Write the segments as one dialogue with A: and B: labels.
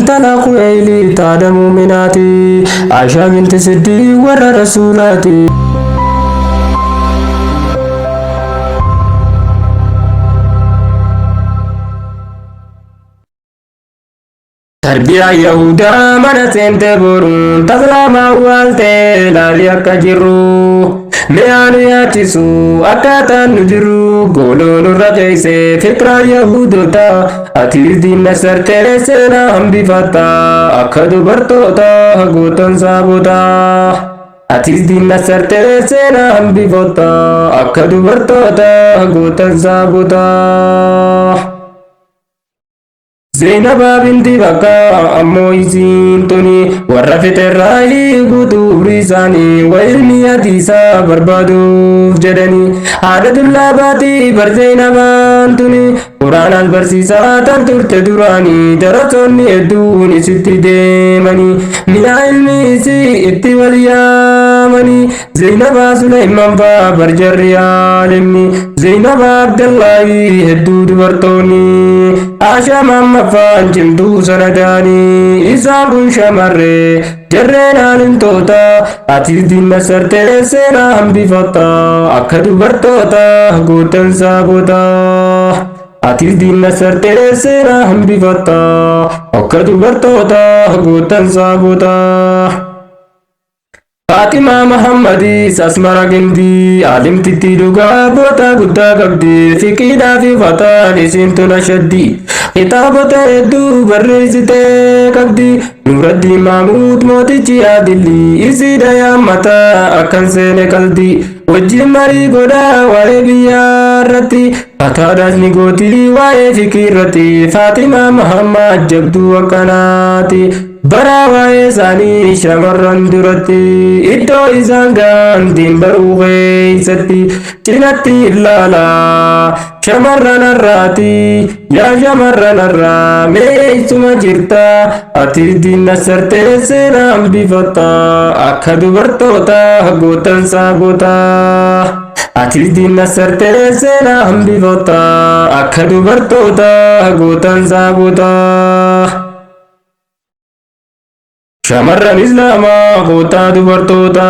A: Intala Khuweeylid haadha muuminaati. Aishaa binti Siddiiq warra Rasuulaati. Tarbiyaa Yahudaa mana seente boruun taslaamaa awwaaltee laali akka jirru. Mi'aa nu yaachisu akkaataan nu jirru gooloo nurra keeyse fikraa Yahudoota atiis diinna sartee seenaa hambifatta akka dubartoota gootan saabota. Atis diinna sartee seenaa hambifatta akka dubartoota gootan saabota. Zeenabaa binti bakka ammoo isiin tuni warra fixerraayi guutuu umrii isaanii wa ilmi hadiisaa barbaaduuf jedhanii haadha dullaa baatii bar Zeenabaan tuni quraanaas barsiisaa tan turte duraanii darasoonni hedduun isitti deemanii mi'a ilmi isii itti wal yaamanii Zeynabaa Suleyman faa bar jarri aalimni Zeynabaa Abdallahi hedduu dubartoonni Ashaa Mahammad faan cimtuu sanadaanii isaan kun shamarree jarreen aalimtoota atis diinna sartee seenaa hambifatta akka dubartoota gootan saabota atis diinna sartee seenaa hambifatta akka dubartoota gootan saabota. Faaximaa Mahammadis Asmara Gindii aalimtittii dhugaa boota guddaa qabdi fiqiidhaa fi fataan isiin tun ashaddi kitaabota hedduu barreessitee qabdi Nuuraddiin Maamuud mootichi yaadilli isiidha yaammata akkan seene qaldi wajjin marii godhaa waa'ee biyyaa irratti fataadhaas ni gooti waa'ee fiqii irratti Faaximaa Mahammad jabduu akkanaati. Baraa waa'ee isaanii shamarran duratti iddoo isaan ga'an baruu keessatti cinatti ilaala. Shamarran har'aati yaa shamarran har'aa mee eessuma jirta ati diina sartee seenaa hambifatta akka dubartoota gootan saabota. Ati diina sartee seenaa hambifatta akka dubartoota gootan saabota. Shamarran Islaamaa kootaa dubartoota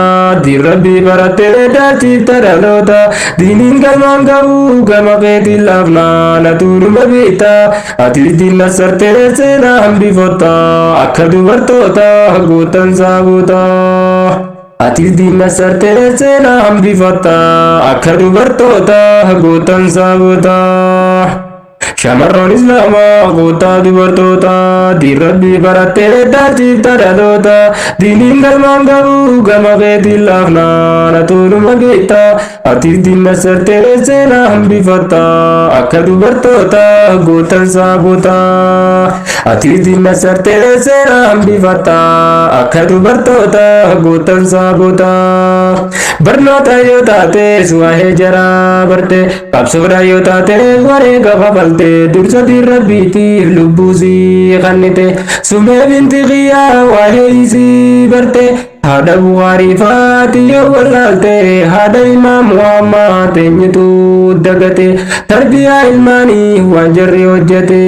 A: diin rabbii barattee daalchifta dhaloota diiniin galmaan ga'uu gama keetiin laafnaa natuunuma beekta atis diin nasartee seenaa hambifatta akka dubartoota gootan saabota. Atis diin nasartee seenaa hambifatta akka dubartoota gootan saabota. Shamarran Islaamaa kootaa dubartoota diin rabbii barattee daalchifta dhaloota diiniin galmaan ga'uu gama keetiin laafnaa natuunuma beekta atis diin nasartee seenaa hambifatta akka dubartoota gootan saabota atis diin nasartee seenaa hambifatta akka dubartoota gootan saabota barnoota yoo taates waa'ee jaraa barte Qabsoodhaan yoo taate wareega kafalte dursa diin rabbiitiif lubbuu sii kannite sumee binti kiyyaa waa'ee isii barte haadha Bukaarii faati yoo wallaalte haadha imaam Muhammad eenyutu dagate tarbiyaa ilmaanii waan jarri hojjete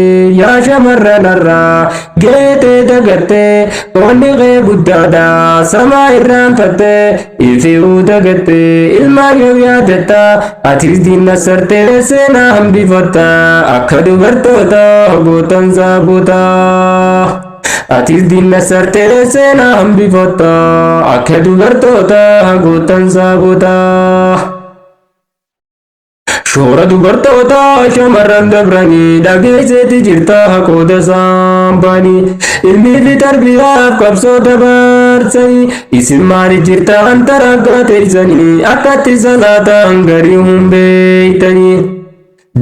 A: yaa shamarran har'aa geetee dagatte qoonni kee guddaadha samaa irraanfatte Ife'uu dagatte ilmaan yoo yaadatta atis diinna sartee seenaa hambifatta akka dubartoota gootan saabota. Atis diinna sartee seenaa hambifatta akka dubartoota gootan saabota. Shoora dubartoota shamarran dabranii dhageesseeti jirta qooda isaan baanii ilmii fi tarbiyaaf qabsoo dabarsanii isin maali jirtaan taraggaa teessanii akkatti salaataan garii hin beektanii.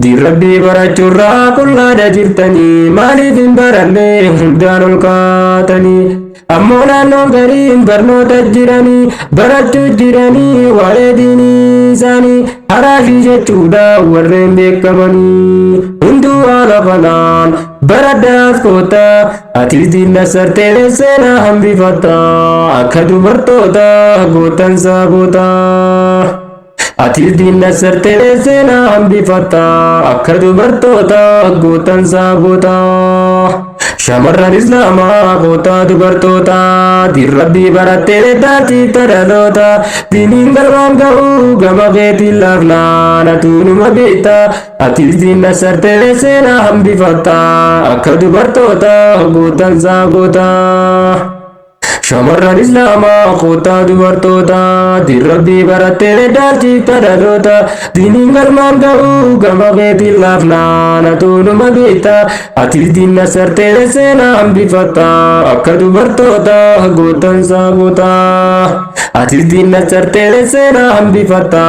A: Diin rabbii barachuurraa qullaadha jirtanii maaliif hin baranne hundaan ol kaatanii. Ammoo naannoon gariin barnoota jiranii barachuu jiranii waa'ee diinii isaanii haraashii jechuudha warreen beekamanii hunduu haala kanaan baradhaas koota atis diinna sartee seenaa hambifatta akka dubartoota gootan saabota. Atis diinna sartee seenaa hambifatta akka dubartoota gootan saabota. Shamarran Islaamaa kootaa dubartootaa diin Rabbii barattee taatiifta dhaloota diiniin galmaan ga'uu gama keetiin laafnaa natuunuma beekta atis diin nasartee seenaa hambifatta akka dubartoota gootan saagotaa. Shamarran Islaamaa kootaa dubartootaa diin Rabbii barattee daalchifta dhaloota diiniin galmaan ga'uu gama keetiin laafnaa natuunuma beekta atis diin nasartee seenaa hambifatta akka dubartoota gootan saagotaa. Atis diin nasartee seenaa hambifatta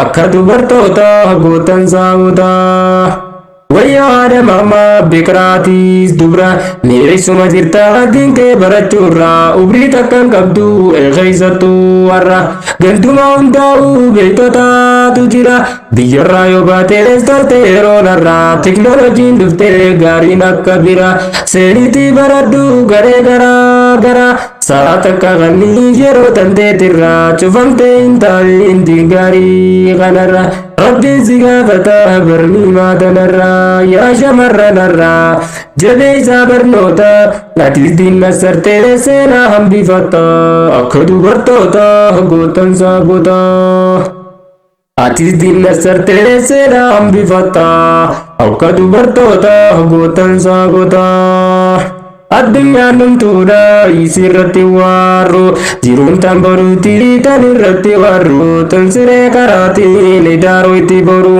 A: akka dubartoota gootan saagotaa. Wayyoo haadha maamaa Biqiraatiis dubra mi'eessuma jirta diin kee barachuurraa umrii takkan qabdu eegeessattuu warra ganduma hundaa'uu beektotaatu jira biyyarraa yoo baatees tolte yeroonarraa tiknooloojiin dhuftee gaariin akka bira seenitii baradhu garee garaa garaa sa'a takka kannii yeroo tanteetirraa cufamtee hin taa'in diin gaarii kanarra Rabbiin si gaafata barnii maatanarraa yaa shamarranarraa jabeessaa barnoota atis diin nasartee seenaa hambifatta akka dubartoota gootan saagota. Atis diin nasartee seenaa hambifatta akka dubartoota gootan saagota. Addunyaan dhumtuudha isirratti waarru jiruun tan boruuti tan irratti warru tan siree karaatiin idaaruu itti boru.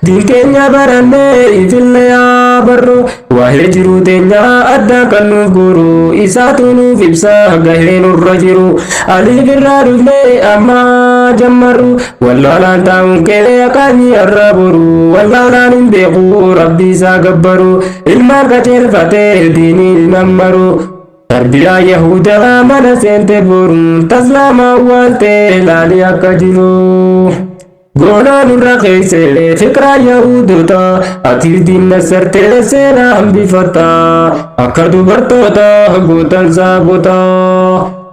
A: Diin keenya barannee ifillee haa barru waa'ee jiruu teenya adda kan nuuf guru isaatu nuuf ibsa gahee nurra jiru aliif irraa dhufnee amma jammarru wallaalaan taa'uun kee akaanii har'a boru wallaalaan hin beeku rabbi isaa gabbaru ilmaan qajeelfatee diiniin nammaru. Tarbiyaa Yahudaa mana seente boru taslaamaa awwaaltee laalii akka jiru. Goolaa nurra keesse fikraa Yahudota ati diin nasartee seenaa hambifatta akka dubartoota gootan saagota.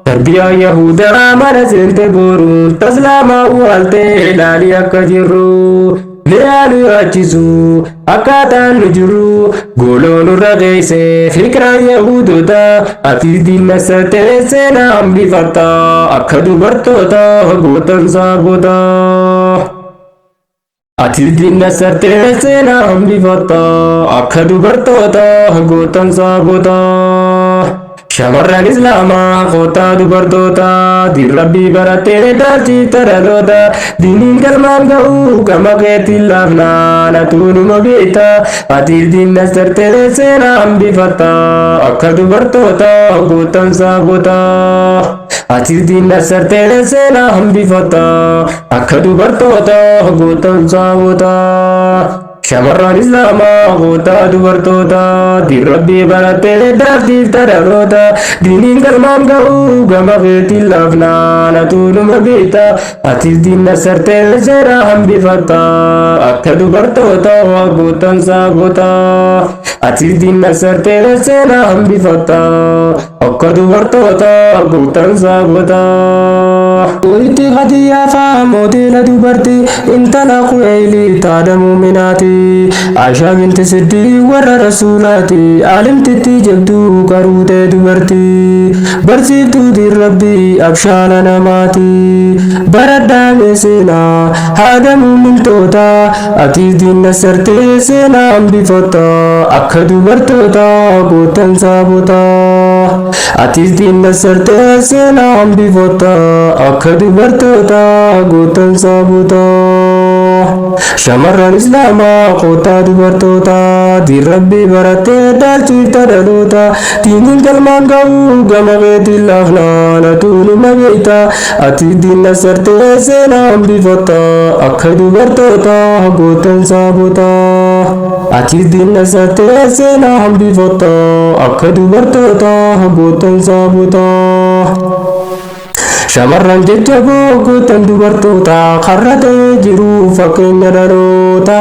A: Tarbiyaa Yahudaa mana seente boru taslaamaa awwaaltee laalii akka jirru. Mi'aa nu yaachisu akkaataan nu jiru gooloo nurra keesse fikraa Yahudota ati diin nasartee seenaa hambifatta akka dubartoota gootan saagota. Ati diin nasartee seenaa hambifatta akka dubartoota gootan saagota. Shamarran Islaamaa kootaa dubartoota diin Rabbii barattee daalchifta dhaloota diiniin galmaan ga'uu gama keetiin laafnaa natuunuma beekta ati diin nasartee seenaa hambifatta akka dubartoota gootan saagota. Ati diin nasartee seenaa hambifatta akka dubartoota gootan saagota. Shamarran Islaamaa kootaa dubartoota diin Rabbii barattee daalchifta dhaloota diiniin galmaan ga'uu gama keetiin laafnaa natuunuma beekta atis diin nasartee seenaa hambifatta akka dubartoota gootan saagota. Atis diin nasartee seenaa hambifatta akka dubartoota gootan saagota. Itti Khadijaa faa moodeela dubartii intala Khuwaylid taadha muuminaati. Aishaa binti Siddiq warra rasuulaati. Alimtitti jabduu qaruutee dubartii. Barsiiftuu diin Rabbii abshaala namaati. Baradhaa mee seenaa haadha muumintoota atis diin nasartee seenaa hambifatta akka dubartoota gootan saabota. Atis diin nasartee seenaa hambifatta akka dubartoota gootan saabota. Shamarran Islaamaa kootaa dubartoota diin Rabbii barattee daalchifta dhaloota diiniin galmaan ga'uu gama keetiin laafnaa natuunuma beekta ati diin nasartee seenaa hambifatta akka dubartoota gootan saabota. Ati diin nasartee seenaa hambifatta akka dubartoota gootan saabota. Shamarran jajjaboo gootan dubartoota karra ta'ee jiru fakkeenya dhaloota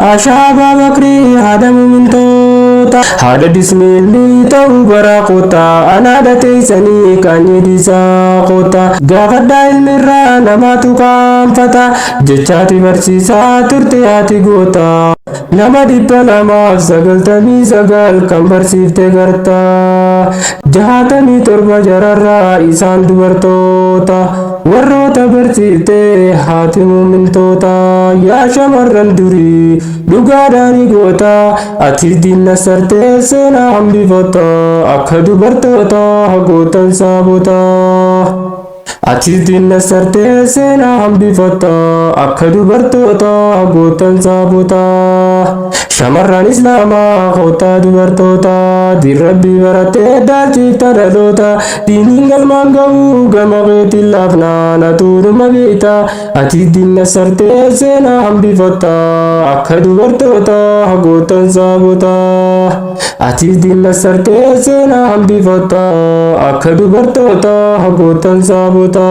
A: Ashaa Abaabakrii haadha muumintoota haadha dismiilli ta'uu bara koota anaadha teessanii kaanyee diisaa koota gaafadhaa ilmirraa namaatu kaanfata jechaati barsiisaa turte haati goota. Nama 299 kan barsiifte garta. 67 jararraa isaan dubartoota. Warroota barsiifte haati muumintoota. Yaa shamarran durii dhugaadhaan goota. Ati diinna sartee seenaa hambifatta. Akka dubartoota gootan saabota. Ati diinna sartee seenaa hambifatta. Akka dubartoota gootan saabota. Shamarran Islaamaa kootaa dubartoota. Diin Rabbii barattee daalchifta dhaloota. Diiniin galmaan ga'uu gama keetiin laafnaa natuunuma beekta. Ati diinna sartee seenaa hambifatta. Akka dubartoota gootan saabota. Ati diinna sartee seenaa hambifatta. Akka dubartoota gootan saabota.